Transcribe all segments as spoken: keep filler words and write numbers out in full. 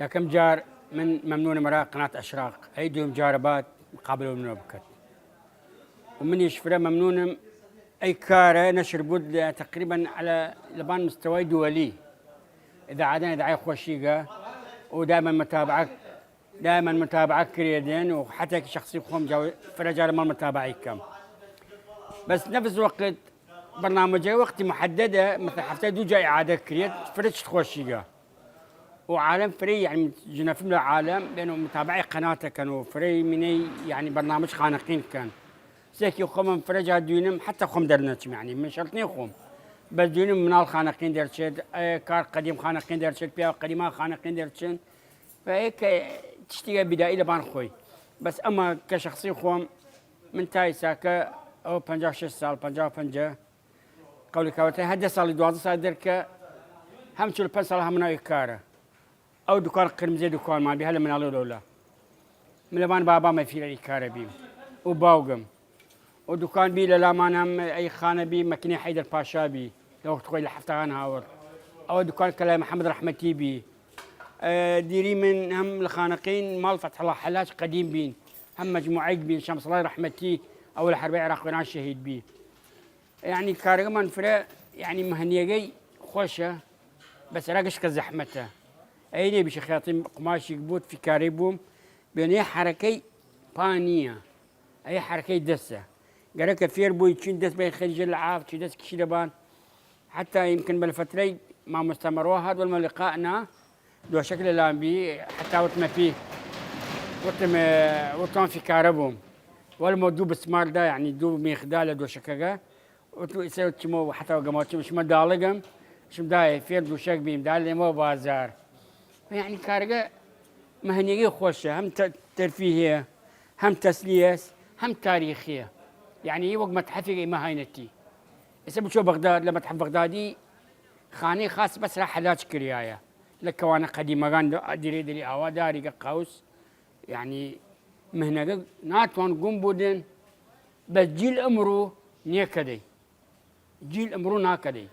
یەکەم جار من مەمنونم ئەرا قەنات ئەشراق، ئەی دویم جارە باد مقابلە منۆ بکەت. و منیش فرە مەمنونم ئەی کارە نەشر بوود لە تەقریبەن عەلا لەبان مستەوای دوەلی. ئذاعەدان ئذاعەی خوەشیگە و دایمەن متابعە دایمەن متابعە کریەێن و حەتەکی شەخسی خوەم فرە جارە مەڵ متابعەی کەم. بەس نەفس وەقت بەرنامەجەی وەقتی محەدەدە، مثلا هەفتە دوو جا ئیعادە کریەت فرە چت خوەشیگە. و عالم فرەی یەعنی جنەفم لە عالم بێن و متابعەی قەناتە کەن و فرەی مینەی یەعنی بەرنامەج خانەقین کەن. سێکی خوەمم فرە جا دوینم حەتە خوەم دەرنەچم یەعنی من شەرت نێ خوەم. بەس دوینم مناڵ خانەقین دەرچێت، کار قەدیم خانەقین دەرچێت، پیاو قەدیما خانەقین دەرچن. و ئەی کە تشتیگە بیدائی لەبان خوەی. بەس ئەمە کە شەخسی خوەم من تا ئیساکە ئەو پەنجا شەش ساڵ پەنجا پەنجە قەولی کاوەتە هەر دە ساڵی دوازدە ساڵ دەرکە هەم چل پەنج ساڵ هەمناوی کارە. ئەو دوکان قرمزێ دوکانمان بی هەر لە مناڵی لەولا. من لەبان بابا مەفیرە ئی کارە بیم و باوگم. و دوکان بی لە لامان هەم ئەی خانە بی مەکنی حەیدەر پاشا بی لە وەخت خوەی لە حەفتاغان هاوەر. ئەوە دوکان کەلای محەمەد رەحمەتی بی. ئە، دیری من هەم لە خانەقین ماڵ فەتحڵا حەلاج قەدیم بین، هەم مەجموعەیگ بین شەمسڵای رەحمەتی ئەوە لە حەربەی عراق وێران شەهید بی. یەعنی کارگەمان فرە یەعنی مەهنیەگەی خوەشە، بەس ئەرا گشکە زەحمەتە. ئەی نێ بیشە خیاطی قماشیگ بوود فیکارەی بووم بێنێ حەرەکەی پا نییە. ئەی حەرەکەی دەسە. گەرەکە فێر بووی چین دەس بەی خەریجە لە عاف چی دەس کشی لەبان. حەتا یمکن بەل فەترەی مامۆستا مەڕوا هات وەلمە لقاء نا دووەشەک لە لام بی. حەتا وتمە پی وتم، ئە، وتم فیکارە بووم. وەلمە دوو بسمار دا یەعنی دوو میخدا لە دووەشەکەگە. وتو ئیسە چمە و حەتا گەماو چم شمە داڵگم. شم دایە فێر دووشەک بیم دا لێمە بازار. یەعنی کارگە مەهنیەگەی خوەشە، هەم تە-، تەرفیهیە، هەم تەسلیەس، هەم تاریخیە. یەعنی وەک مەتحەفێگ ئیمە هاینەتی. ئیسە بچۆ بەغداد، لە مەتحەف بەغدادی خانەی خاس بەس را حەلاج کریایە. لە کەوانە قەدیمەگان دو-، دیرێ دری ئاوا داریگە قەوس. یەعنی مەهنەگە ناتوان گوم بودن، بەس جیل ئمڕوو نیەکەدەی. جیل ئمڕوو ناکەدەی.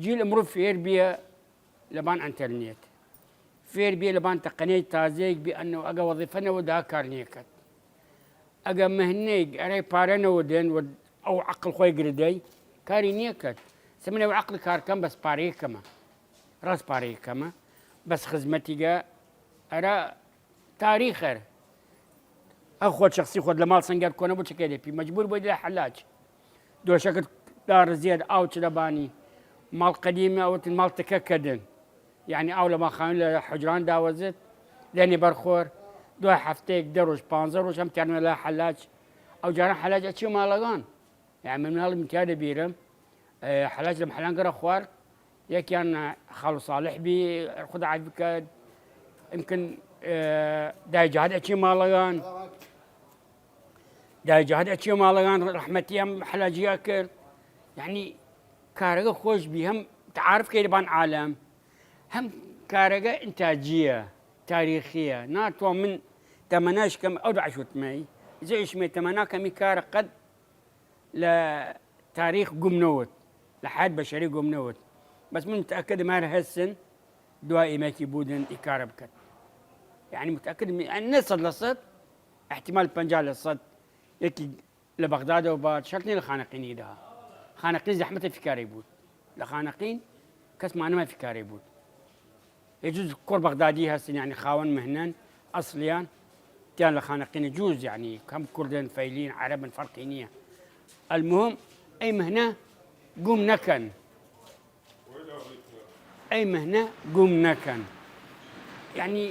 جیل ئمڕوو فێر بیە لەبان ئەنتەرنێت. فێر بیە لەبان تەقەنەی تازەیگ بی ئەنەو ئەگە وەزیفە نەوە دا کار نیەکەد. ئەگە مەهنەیگ ئەرای پارە نەوە دێن و ئەو عەقڵ خوەی گردەی کاری نیەکەد. سە من ئەو عەقڵ کار کەم بەس پارەی کەمە. ڕاست پارەی کەمە. بەس خزمەتیگە ئەرا تاریخەر. ئەو خوەد شەخسی خوەد لە ماڵ سەنگەر کۆنە بۆ چکێ دەپی مەجبور بۆی لە حەلاج. دۆشەکت دارزیەد ئاو چ دەبانی. ماڵ قەدیمە ئەوتن ماڵ تکە کەدن. یەعنی ئاو لە ماخاوین لە حوجران داوەزت. لەنی بەرخۆر دوای هەفتەیەک دە ڕۆژ پانزە ڕۆژ هەم تیانە لە حەلاج. ئەو جاران حەلاج ئەچی ماڵەگان. یەعنی من مناڵم تیا دەبیرم، ئە، حەلاج لە محلان گەرە خوارد. یەکیان خاڵ ساڵح بی، خودا عەفو بکەد. ئمکن، ئە، دای جەهاد ئەچی ماڵەگان. دای جەهاد ئەچی ماڵەگان ڕەحمەتی ئەم حەلاجیا کرد. یەعنی کارەگە خوەش بی، هەم تعارف کەی لەبان عالەم، هەم کارەگە ئنتاجیە، تاریخیە. ناتوان من تەمەناش کەم ئەو دعش وتمەی. ئیزە ئیشمێ تەمەنا کەمی کارە قەد لە تاریخ گوم نەوت، لە حیات بەشەری گوم نەوت. بەس من متەکدم هەر هەسن دوا ئیمەکی بودن ئی کارە بکەت. یەعنی متەکدم، یەعنی نە سەد لە سەد، احتمال پەنجا لە سەد یەکی لە بەغدادەوە بات، شەرت نیە لە خانەقینی دا. خانەقین زەحمەتە فیکارەی بوود. لە خانەقین کەس مانەمە فیکارەی بوود. یەجوز کوڕ بەغدادی هەسن، یەعنی خاوەن مەهنەن ئەسڵیان، تیان لە خانەقینە جوز، یەعنی کەم کوردن، فەیلین، عەرەبن، فەرقی نیە. المهم، ئەی مەهنە گوم نەکەن. ئەی مەهنە گوم نەکەن. یەعنی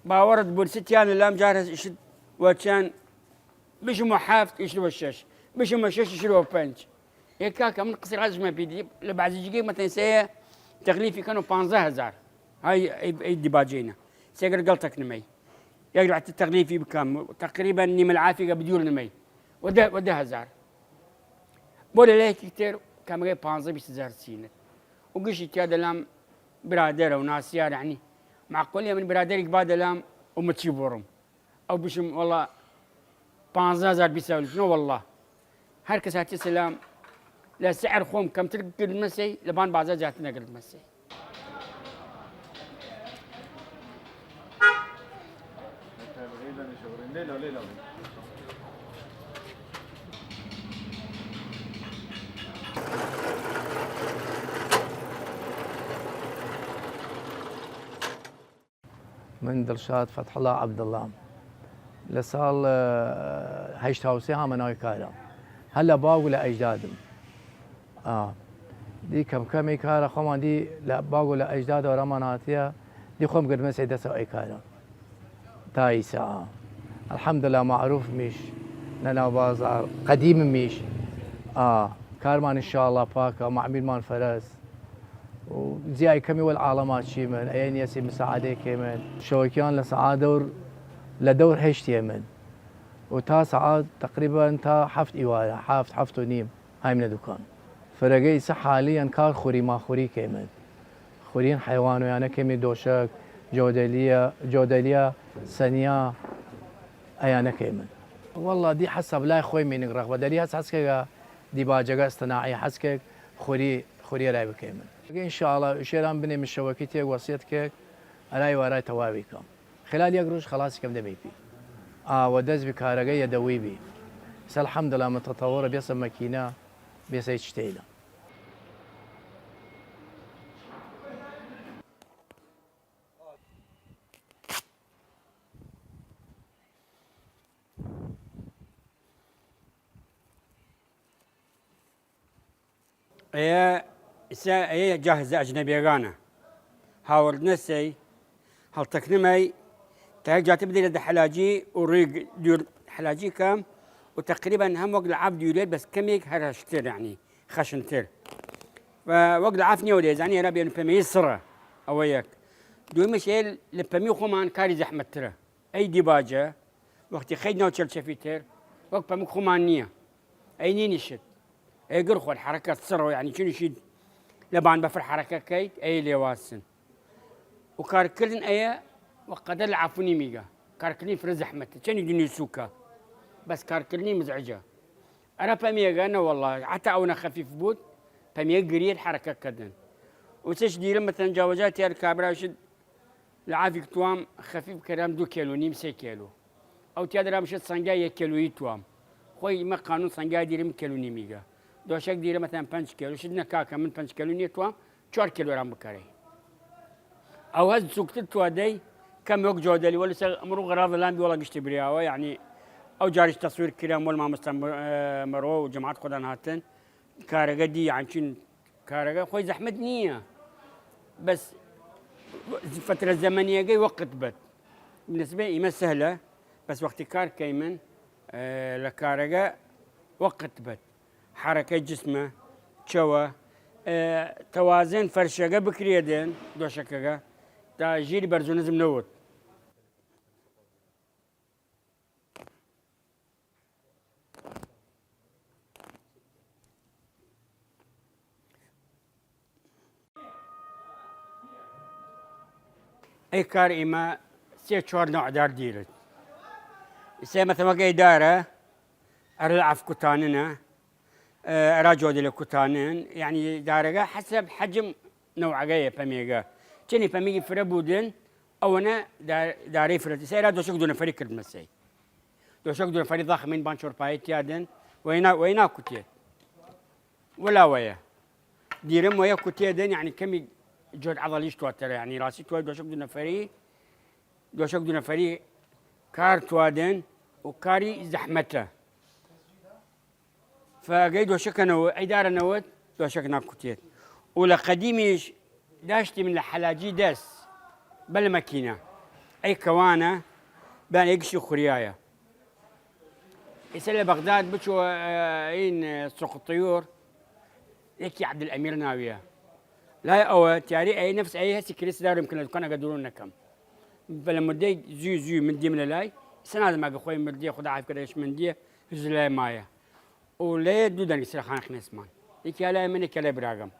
باوەڕت بورسە تیان لە لام جار هەس ئیشت وەچیان بشم وە هەفت ئیشت وە شەش، بشم وە شەش ئیشت وە پەنج. ئێ کاکە، من قسەی ڕاستمە پێ دی، لە بەعزی جیگەی مەتەن سێ تەکلیفی کەن و پانزە هەزار. های، ئەی، ئەی دیباجەینە. سێگەر گەڵتەک نمەی. یەک ڕەحەت تەکلیفی بکەم، تەقریبەن نیمە لە عافیگە بدیور نمەی. وە دە، وە دە هەزار. بۆ لە لایەکی تر، کەمەگەی پانزە بیست هەزار سینت. و گشتی تیا دەلام برادەرە و ناسیار، یەعنی، معقولیە من برادەریک با دەلام و مچی بوڕم. ئەو بشم وەڵا پانزە هەزار بیست هەزار نۆ وەڵا. هەر کەس هاتی سلام لە سعر خۆم کەمتر گرتمە سەی، لە بان بازار زیاتر نەگرتمە سەی. من دڵشاد فەتحڵا عەبدڵام. لە ساڵ، ئە، هەشتا و سێ هامە ناوی کارە. هەر لە باوگ و لە ئەجدادم. ئا. دی کەم کەم ئی کارە خۆمان دی لە باوگ و لە ئەجداد وەرامان هاتیە، دی خۆم گردمە سەی دەسەو ئی کارە. تا ئیسە، ئا. ئەلحەمدلە مەعروف میش، نەناو بازار، قەدیم میش. ئا. کارمان ئینشاڵڵا پاکە، معمیلمان فەرەس. و زیای کەمی وەل عاڵەما چیمن، ئەیە نیەسی مساعدەی کەیمن. شەوەکیان لە سەعات دەور، لە دەور هەشت یەمن. و تا سەعات تەقریبەن تا هەفت ئیوارە، هەفت، هەفت و نیم هایمنە دوکان. فرەگە ئیسە حالیەن کار خوری ماخوری کەیمن. خورین حەیوان و یانە کەمی دۆشەک، جۆدەلیە، جۆدەلیە، سەنیا، ئەیانە کەیمن. وەڵا دی حەسەب لای خۆی مینگ ڕەغبەدەری هەس هەسکەگە دیباجەگە ئەستەناعی هەسکەگ خوری، خوری رای بکەیمن. ئینشاڵڵا شێران بنێ من شەوەکی تێک وەسیەت کێک ئەرای وارای تەواوی کەم. خلال یەک رووژ خەڵاسی کەم دەبی پی. ئا، وە دەس بی کارەگە یەدەوی بی. سە الحەمدلە متەتەوەڕە بێسە مەکینە، بێسە هیچ شتەیلە. ئەیە، ئیسە ئەیە جاهزە ئەجنەبیەگانە. هاوردنە سەی، هەڵتەکنمەی، تا یەک جاتە بدەیلە دە حەلاجی و ڕیگ دوور حەلاجی کەم و تەقریبەن هەم وەک لە عەف دوورێت بەس کەمێک هەر هەشتر، یعنی خەشنتر. و وەک لە عەف نیەوە دەیزانی ئێرە بێن پەمەی سڕە. ئەوە یەک. دووەمش ئێ لە پەمی خۆمان کاری زەحمەتترە. ئەی دیباجە، وەختی خەیت ناو چەلچەفی تر، وەک پەمک خومان نییە. ئەی نینیشت. ئەی گر خۆل حەرەکەت سڕەوە، یعنی چونیشید لە بان بەفر حەرەکە کەیت، ئەی لێواسن. و کارکردن ئەیە وە قەدەر لە عەفونی میگە. کارکردنی فرە زەحمەتە. چەنی دونی سووکە. بەس کارکردنی مزعجە. ئەرە پەمیەگە نە وەڵا. حتا ئەوەنە خەفیف بوود، پەمیەگ گریەت حەرەکە کردن. و چش دیرم مەتەن جاوەجا تیار کابراوشت لە عافیک توام خەفیف کەرام دو کێلو نیم، سێ کێلو. ئەو تیا درام شت سەنگای یەک کێلویی توام. خۆی مە قانون سەنگای دیرم کێلو نیمیگە. دۆشەک دیرە مەتەن پەنج کێلو، شت نە کاکە من پەنج کێلو نیە توام، چوار کێلو رام بکەرەی. ئەو هەز سوکتر توا دەی، کەم وەک جۆدەلی، وەلی سە ئەمڕوو غراض لام بی وەڵا گشتی بریاوە، یعنی ئەو جاریش تەسویر کرام وەل مامۆستا مە-، مەڕۆ و جەماعەت خۆدان هاتن. کارەگە دی، یان چین کارەگە خۆی زەحمەت نییە، بەس فترە زەمەنیەگەی وەقت بەت. بالنسبە ئیمە سەهلە، بەس وەختی کار کەیمن، ئێ، لە کارەگە وەقت بەت. حەرەکەی جسمە، چەوە، ئێ، تەوازن فەرشەگە بکرێدن، دۆشەکەگە، تا ژیر بەرزونزم نەوت. ئەی کار ئیمە سێ چوار نەوع دار دیرت. سێ مەتەمەگەی دارە، ئەرە لە عەف کوتاننە، ئەرا جۆدە لە کوتانن، یعنی دارەگە حەسەب حەجم نەوعەگەیە پەمێگە. چنی پەمێگی فرە بودن، ئەوەنە دار-، دارەی فرەتی. سەیرا دۆشک دو نەفەری کردمە سەی. دۆشک دو نەفەری ضخمین بان چۆرپایی تیادن، وەینا، وەینا کوتێت. وەلا وەیە. دیرم وەیە کوتێدن، یعنی کەمی جۆد عەضەلیش تواتەرە، یعنی ڕاستی توای دۆشک دو نەفەری، دۆشک دو نەفەری کار توادن و کاری زەحمەتە. فەگەی دۆشەکەنەوە، ئەی دارەنەوەت دۆشەک ناکوتێت. و لە قەدیمیش داشتیم لە حەلاجی دەس بەل مەکینە. ئەی کەوانە بان ئەی گشتی خوریایە. ئیسە لە بەغداد بچوە، ئە، ئین، ئە، سوق طیور، یەکی عەبدولئەمیر ناویە. لای ئەوە تیاری ئەی نەفس ئەی هەسی کریس دارم کە لە دوکانەگە دورون نەکەم. بەلە مدەی زوی زوی من دیم لە لای، سەنادم ئەگە خۆی مردیە، خدا عافی کەرەش من دیە، هز لای مایە. و لەیە دوو دەنگ سرە خانەق نێسمان. یەکیا لای من، یەکیا لای براگەم.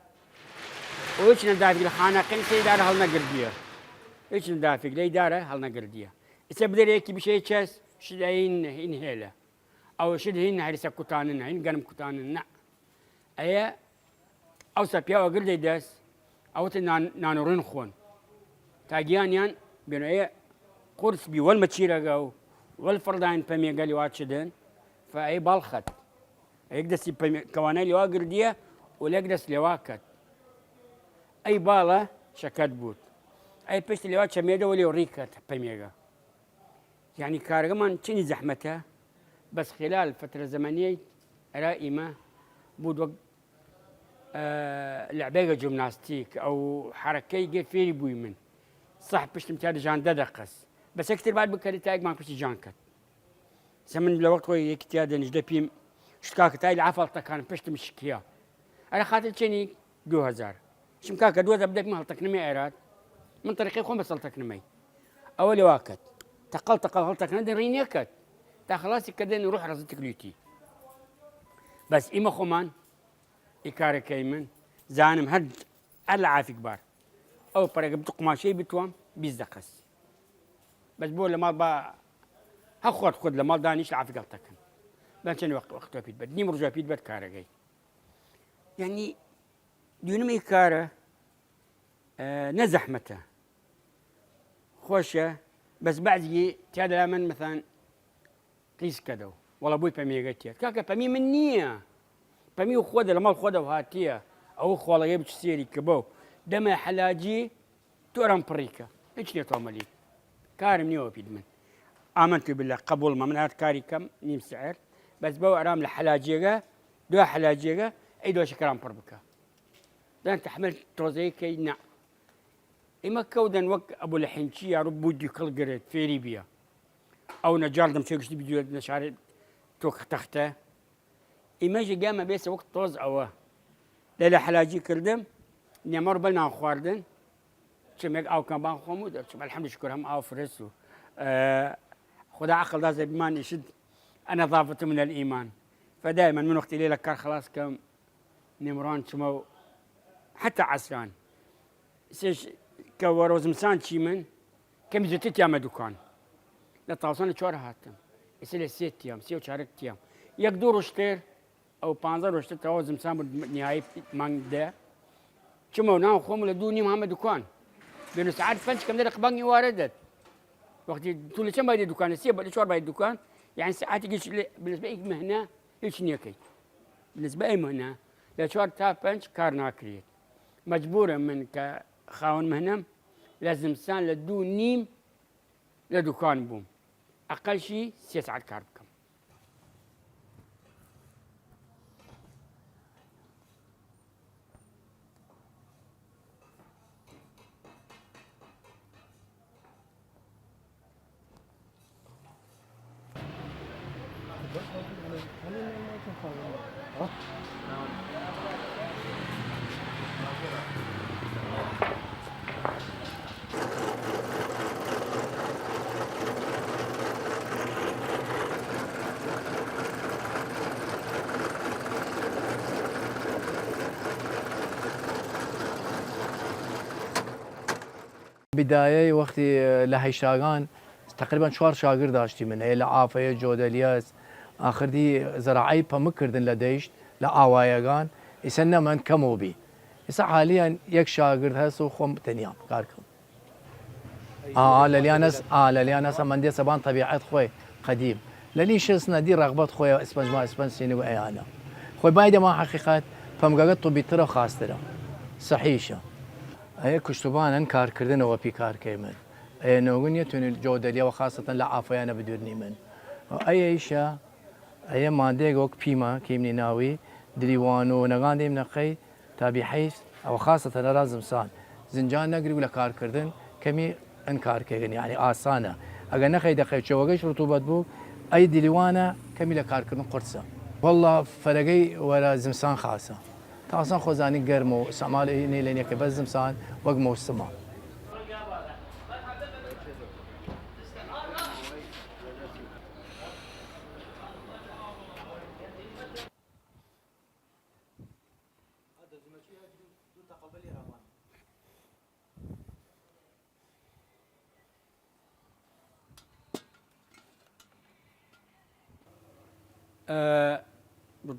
و هیچ نەدافیگ لە خانەقین سەی دارە هەڵنەگردیە. هیچ نەدافیگ لەی دارە هەڵنەگردیە. ئیسە بدەرێکی بشەی چەس، شت ئەین، ئین هێلە. ئەو شت هین هەریسە کوتانن، هین گەرم کوتانن، نە. ئەیە ئەوسا پیاوە گردەی دەس، ئەوەتە نان، نان و ڕین خوەن. تا گیانیان بێنۆ ئەیە قورس بی وەل مەچیرەگە و وەل فڕداین پەمێگە لەوا چدن، فە ئەی باڵ خەت. ئەیگ دەسی پەمێ-، کەوانای لەوا گردیە، و لەگ دەس لەوا کەت. ئەی باڵە شەکەت بوود. ئەی پشت لەوا چەمێدە وەلی ڕی کەت پەمێگە. یعنی کارگەمان چنی زەحمەتە، بەس خلال فترە زەمەنیەی ئەرا ئیمە، بوود وەک، ئە، لەعبەیگە جمناستیک، ئەو حەرەکەیگە فێری بویمن. سەح پشتم تیا دژان دە دەقەس. بەس یەکتر باد بکەێت تا یەکمان پشتی جان کەت. سە من لە وەخت خۆی یەکی تیا دەنیش دەپیم، شت کاکە تای لە ئافاڵ تەکان پشتم شکیا. ئەرە خاتر چنی دو هەزار. شم کاکە دو هەزار بدەپیم هەڵتەکنمێ ئێراد. من طریقەی خۆم بەس هەڵتەکنمەی. ئەوە لەوا کەت. تەقەڵ تەقەڵ هەڵتەکنە دە ڕی نێکەت. تا خلاصی کردن روح ڕزی تکلیتی. بەس ئیمە خۆمان ئی کارەکەی من زانم هەر، هەر لە عافیک بار. ئەو پەرەگە بتو قماشەی بتوام بیست دەقەس. بەس بۆ لە ماڵ با هە خۆت خۆت لە ماڵ دانیش لە عافیک هەڵتەکن. بەن چەند وەخت، وەخت پیت بەد. نیم ڕژە پیت بەد کارەگەی. یعنی، دوینم ئی کارە، ئە، نە زەحمەتە. خۆشە، بەس بەعزی تیادا من مەسەن قیس کەدەو. وەڵا بوی پەمیەگە تیاد. کاکە پەمی من نییە. پەمی و خۆدە لە ماڵ خۆدە هاتیە. ئەو خۆڵەگەی بچ سێری کە بەو. دەمە حەلاجی تۆرم پڕیکە. هیچ نێتوامەلی. کارم نییە وەپید من. ئامن تو بالله قبول مە من هات کاری کەم نیم سعر. بەس بەو ئەرام لە حەلاجیەگە، دو حەلاجیەگە، ئەی دۆشەکەران پڕ بکە. دان تەحمل تۆزەی کەی نە. ئیمە کەودەن وەک ئەبوو لە حینچی یاڕوو بوو دیکڵ گرێت فێری بیە. ئەو نەجاردم چێ گشتی بیدوێت نەشارێت تۆک تەختە. ئیمە ژە گامە بێسە وەک تۆز ئەوە. لە لە حەلاجی کردم، نێمەڕ بەل نان خواردن، چمێک ئاوکان بان خۆم و دەرچم. الحمد شکر هەم ئاو فرس و، ئە، خدا عقل دازە بیمان ئیشد. أنا ضافة من الإيمان. فدائما من وەختی لێ لە کار خلاص کەم، نێمڕان چمە و حتا عەسران. سێش کە وەرۆ زمسان چی من، کەمی زوتر تیامە دوکان. لە تاوسان لە چوار هاتم. ئیسە لە سێ تیام، سێ و چارەک تیام. یەک دوو ڕۆژتر، ئەو پانزە ڕۆژتر تەواو زمسان بوو، نیایی مانگ دە. چمە و ناو خۆم لە دوو نیم هەمە دوکان. بێنە ساعت پەنج کەم دەرە قبانگی وارە دەت. وەختی تو لە چەند بایدە دوکانە؟ سێ بە لە چوار بایدە دوکان. یعنی ساعتی گیش لە، بالنسبە ئیک مهنە هیچ نیەکەی. بالنسبە ئەی مهنە لە چوار تا پەنج کار ناکرێت. مەجبورە من کە خاوەن مهنەم لە زمسان لە دوو نیم لە دوکان بووم. ئەقەلشی سێ ساعت کار بکەم. بدایەی وەختی لە هەیشتاگان تەقریبەن چوار شاگرد داشتیمن، هەیە لە ئافەیە جۆدەلیەس، ئاخردی زەراعەی پەمک کردن لە دەیشت لە ئاوایەگان، ئیسە نەمەن کەمەو بی. ئیسە حالیەن یەک شاگرد هەس و خۆم تەنیام کار کەم. ئا، ئا، لەلیان هەس، ئا، لەلیان هەس هەمەندێ سەبان تەبیعەت خۆی قەدیم. لەلی شەس نەدی ڕەغبەت خۆی ئسپەنج ما ئسپەنج سینی و ئەیانە. خۆی بایدە ما حەقیقەت پەمگەگە طبی ترە خاسترە. صحیشە. ئەیە کشتوبان هەن کارکردنەوە پی کار کەیمن. ئەیە نۆگن یە تونی جۆدەلیەوە خاستەن لە ئافەیانە بدورنیمن. ئەیە ئیشە، ئەیە مادەیەک وەک پیمە کەیمنی ناوی دریوان و نەگان دەیم نەقەی تابی حەیس، ئەوە خاستەن ئەرا زمسان. زنجان نەگری و لە کارکردن کەمی ئەن کار کەیگن، یعنی ئاسانە. ئەگە نەخەی دەقەی چەوەگەیش رطوبەت بوو، ئەی دریوانە کەمی لە کارکردن قورسە. واللە فەرەگەی وەرە زمسان خاسە. تاسان خۆزانی گەرم و ئیسەمال ئینەی لە نیەکە بەس زمسان وەک مەوسمە. ئە،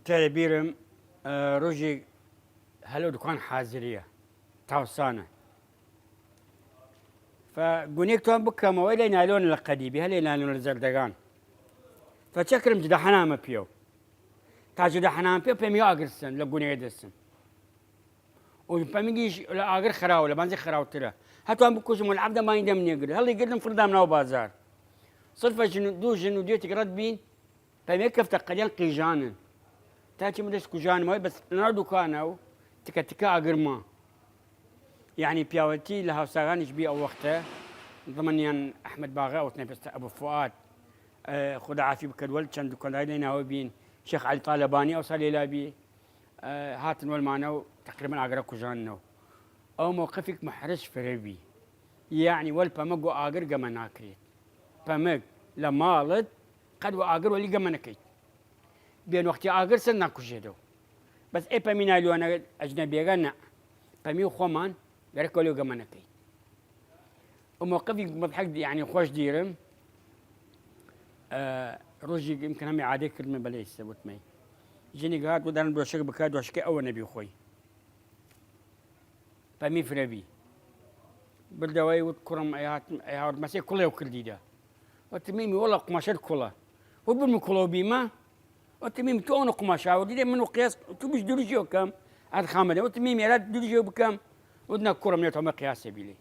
تەێ بیرم، ئە، روژی هەلو دکان حازریە، تاوسانە. فە گونیک توان بکەمەوە لە نالۆن لە قەدیبی، هەلێ نالۆن لە زەردەگان. پەچە کرم جدە حەنامە پیەو. تا جدە حەنامە پیەو پەمی ئاگر سن لە گونەیە دەسم. و پەمیگیش لە ئاگر خراوە، لە بانزی خراوترە. هەتوان بکوشم و عەبدە ماین دەم نێگر. هەڵی گردم فردام ناو بازار. صرفە ژن و، دوو ژن و دوێتیک رەد بین. پەمێ کەفتە قەلیان قیژانن. تا چی من دەست کوژانمەوەی بەس ناو دوکانە و تکە تکە ئاگرما. یعنی پیاوەتی لە هاوساگانیش بی ئەو وەختە، ضمنیان ئەحمەد باغە ئەوتنە پێستە ئەبو فواد، ئە، خودا عافی بکەد وەل چەند دوکانداری لەی ناوە بین، شێخ عەلی تالەبانی ئەوسا لەیلا بی، ئە، هاتن وەلمانە و تەقریبەن ئاگرە کوژاننەوە. ئەو موقفیک محرج فرە بی. یعنی وەل پەمەگ و ئاگر گەمە ناکرێت. پەمەگ لە ماڵت قەد و ئاگر وەلی گەمە نەکەیت. بێن وەختی ئاگر سەر ناکوژێتەوە. بەس ئێ پەمی نایلوانە ئەجنەبیەگە نە. پەمی خۆمان گەرەک وەلی گەمە نەکەیت. و موقفی مضحک، یعنی، خوەش دیرم. ئە، روژیگ ئمکن هەمی عادەی کردمە بەلەی سە وتمەی. ژنیگ هات ودان دۆشەک بکا، دۆشەکەی ئەوە نەبی خۆی. پەمی فرە بی. بردەوەی وت کوڕم ئەی هاتم، ئەی هاورد مەسەی کوڵێ و کردیدە. وت میمی وەڵا قوماشەت کوڵە. وت بن من کوڵەو بیمە. وت میمی تو ئەوە قوماش ئاوردیدە من و قیاس تو بش دروشیەوە کەم. ئەت خامەدە. وت میمی ئەرا دروشیەوە بکەم. وت نە کوڕم نێت هەمە قیاسە بیلی.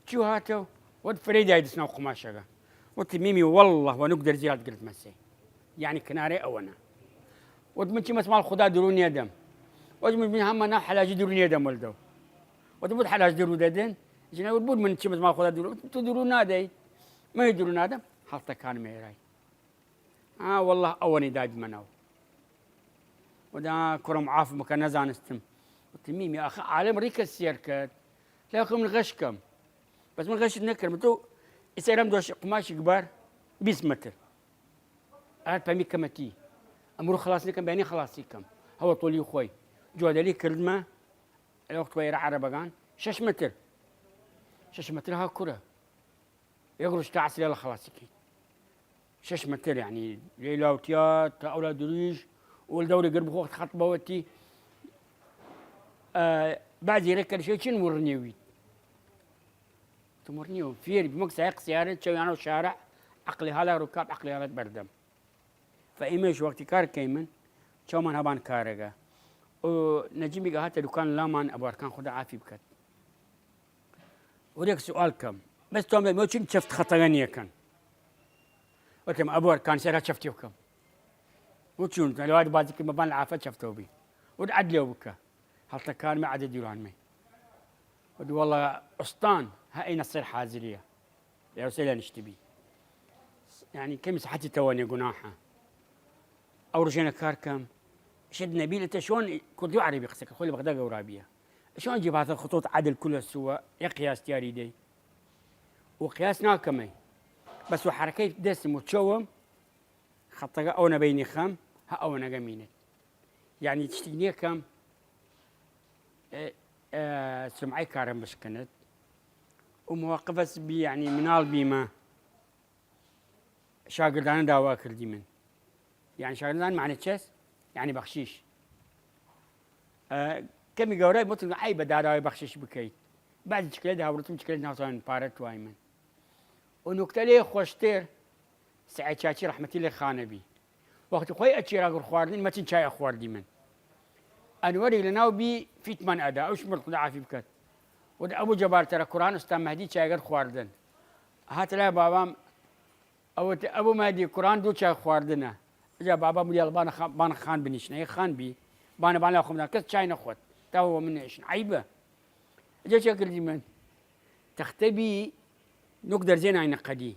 چی هاتەو؟ وت فرەی دای دەست ناو قوماشەگە. وت میمی وەڵا وە نوک دەرزی هات گرت مەسەی. یعنی کنارەی ئەوەنە. وت من چی مەس ماڵ خودا درو نیەدەم. وت من هەمە ناو حەلاجی درو نیەدەم وەلدەو. وت بوت حەلاج درو دەدن. ژنە وت بوت من چی مەس ماڵ خودا درو، تو درو نادەی. من درو نادەم. هەڵتەکان مێرای. ئا وەڵا ئەوەنی دایبمەنەو. ودا کوڕم عاف بکە نەزانستم. وت میمی ئاخە عالم ڕیکە سێر کرد. لە خۆ من غەش کەم. بەس من غەشت نەکردم. تو ئیسەرم دۆش قوماشی گبار بیست مەتر. ئەر پەمی کەمەتی. ئەمڕۆ خلاص نەکەم، بەینی خلاصی کەم. هەوە تۆلی خۆی. جۆدەلی کردمە. لە وەخت وەیرە عەرەبەگان. شەش مەتر. شەش مەتر ها کورە. یەک ڕۆژ تا عەسرێ لە خەڵاسی کەیت. شەش مەتر، یعنی، لەی لاوتیا تا ئەولا درویژ، وەل دەورێ گەر بخۆ خەت بەوەتی، ئە، بعضی ڕێک کەرشێ چین وڕنیویت. تو وڕنیو، فێر بی، مەک سایق سیارە، چەویانە و شارع، عەقلی هالا ڕووکاب، عەقلی هالت بەردەم. فە ئیمەش وەختی کار کەیمن، چەومان هەبان کارەگە. و نەجیمیگە هاتە دوکان لامان ئەبوارکان خودا عافی بکەت. وریەک سوال کەم. بەس تۆم دەمێ چین چەفت خەتەگە نیەکەن. وتم ئەبوارکان سەرا چەفتی بکەم. وچون لەواد بازی کرد بەبان لە عافە چەفتەوە بی. وت عەدلێ بکە. هەڵتەکانمە عەدە دیوانمە. وت وەڵا ئوستان هە ئەی نەسەر حازریە. لە وسەی لە نشتی بی. یعنی کەمی سەحەتی تەوەنێ گوناحە. ئەو ڕژێنە کار کەم. شت نەبی لە تە شۆن کوردی و عەربی قسە کە خۆی لە بەغدا گەورا بیە. شۆن جی باتە خطوط عدل کل سووە یە قیاس دیاری دەی. و قیاس ناکەمەی. بەس و حرەکەی دەستم و چەوم خەتەگە ئەو نەبەینی خەم هە ئەوەنەگە مینێت. یعنی چشتی نیەکەم، ئێ، ئێ، سمعەی کارم بشکنت. و موقفەس بی، یعنی مناڵ بیمە، شاگردانە داوا کردی من. یعنی شاگردان معنی چەس؟ یعنی بەخشیش. ئە، کەمی گەورای بۆتن عیبە داراوی بەخشیش بکەیت. بعضی چکلێت هاوڕتم چکلێت ناوتان پارە توای من. و نوکتە لێ خۆشتر سعی چاچی ڕەحمەتی لێ خانەبی. وەختی خۆی ئەچی راگڕ خواردن، مەچین چای ئەخواردی من. ئەنوەری لە ناو بی فیتمان ئەدا، ئەوش مرد خودا عافی بکەت. وت ئەبوو جەبار تەرە کوڕان ئوستا مەهدی چایگەر خواردن. هات لای بابام، ئەوت ئەبوو مەهدی کوڕان دوو چای خواردنە. جا بابام ویل بانە خان، بانە خان بنیشنە، یە خان بی، بانە بانە خۆمدان، کەس چای نەخوت. تا هو من نێشن، عیبە. جا چێ کردی من؟ تەختە بی، نوک دەرزێ ناینە قەدی.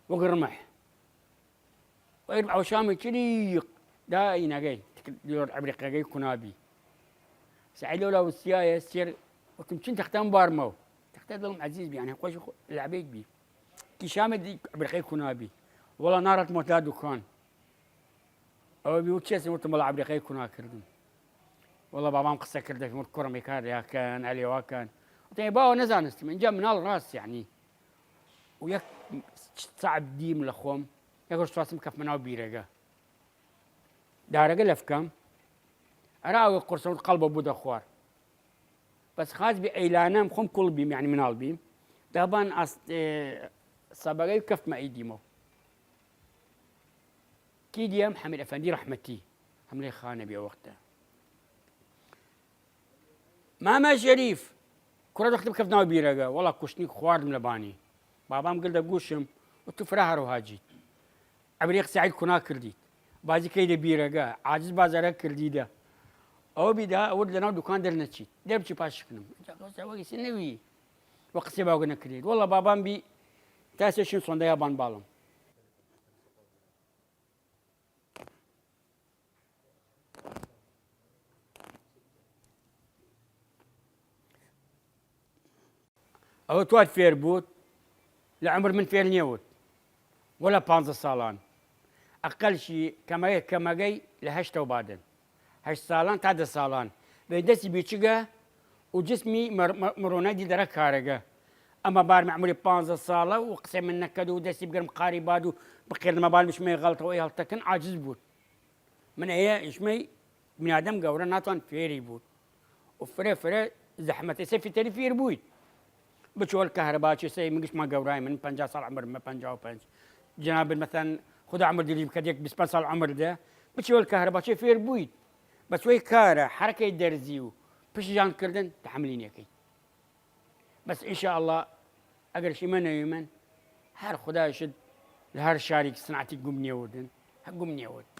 وەک ڕمح. وەیر ئەو شامی چریق دا ئینەگەی، تک دیۆر عبریقەگەی کونابی. سعی لەولا وسیایە سێر، وەکم چین تەختەم بارمەو. تەختە دڵم عەزیز بی، یعنی خۆش خۆ-، لەعبەیگ بی. کی شامە دی عبریقەی کونابی. وەڵا ناڕەت مۆتا دوکان. ئەوە بی وت چێسم وتم وەڵا عبریقەی کونا کردم. وەڵا بابام قسە کردە وت کوڕم ئێ کار یاکەن، ئەلێواکەن. وتم ئێ باوە نەزانستم. اینجا مناڵ ڕاست یعنی. و یەک سەعب دیم لە خۆم، یەک ڕۆژ تواسم کەفمە ناو بیرەگە. دارەگە لەفکەم، ئەرا ئەوە قورسە وت قەڵبە بوودە خوار. بەس خاس بی ئەیلانەم خۆم کوڵ بیم، یعنی مناڵ بیم. دابان ئاست، ئێ، سەبەگەی کەفتمە ئەی دیمەو. کی دیەم؟ حەمید ئەفەندی ڕەحمەتی، هەم لەی خانە بی ئەو وەختە. مامە شەریف، کوڕە وەخت بکەفتنەوە بیرەگە، وەڵا کوشتنی خواردم لە بانی. بابام گردە گوشم، و تو فرە هەروها جیت. عەبری قسە عید کونا کردیت. بازی کەیدە بیرەگە، عاجز بازەرە کردیدە. ئەوە بیدا ئەوەت لەناو دوکان دەرنەچیت. دەربچی پاش کنم. ئەوە هیچ نەوی. وە قسەی باوگە نەکردیت. وەڵا بابام بی تا سێ شین سۆندەیا بان باڵم. ئەوە توات فێر بوود، لە عمر من فێر نیەوود، وەلا پانزە ساڵان. ئەقەلشی کەمەگەی، کەمەگەی لە هەشتەو بادن، هەشت ساڵان تا دە ساڵان. بە دەسی بیچگە و جسمی مەر-، مە-، مڕۆنای دیدەرە کارەگە. ئەمە بار مەعموری پانزە ساڵە و قسەی من نەکەد و دەسی بگرم قاری باد و بقێردمە بار بشمێ غەڵتەوەی هەڵتەکن عاجز بوود. من ئەیە ئیشمەی بنادەم گەورە ناتوان فێری بوود. و فرە فرە زەحمەتە سە فیتەری فێر بوویت. بچۆل کەهرباچی سەی من گشتما گەورای من پەنجا ساڵ عمر مە پەنجا و پەنج. جناب مثلا خدا عمر دریج بکەد یەک بیست پەنج ساڵ عمر دە. بچۆل کەهرباچی فێر بوویت. بەس وەی کارە حرەکەی دەرزی و پشتیان کردن تحملی نەکەیت. بەس ان شاء الله ئەگەر شیمە نەویمن هەر خدای شد لە هەر شاریک سنعتی گوم نیەوردن هە گوم نیەورد.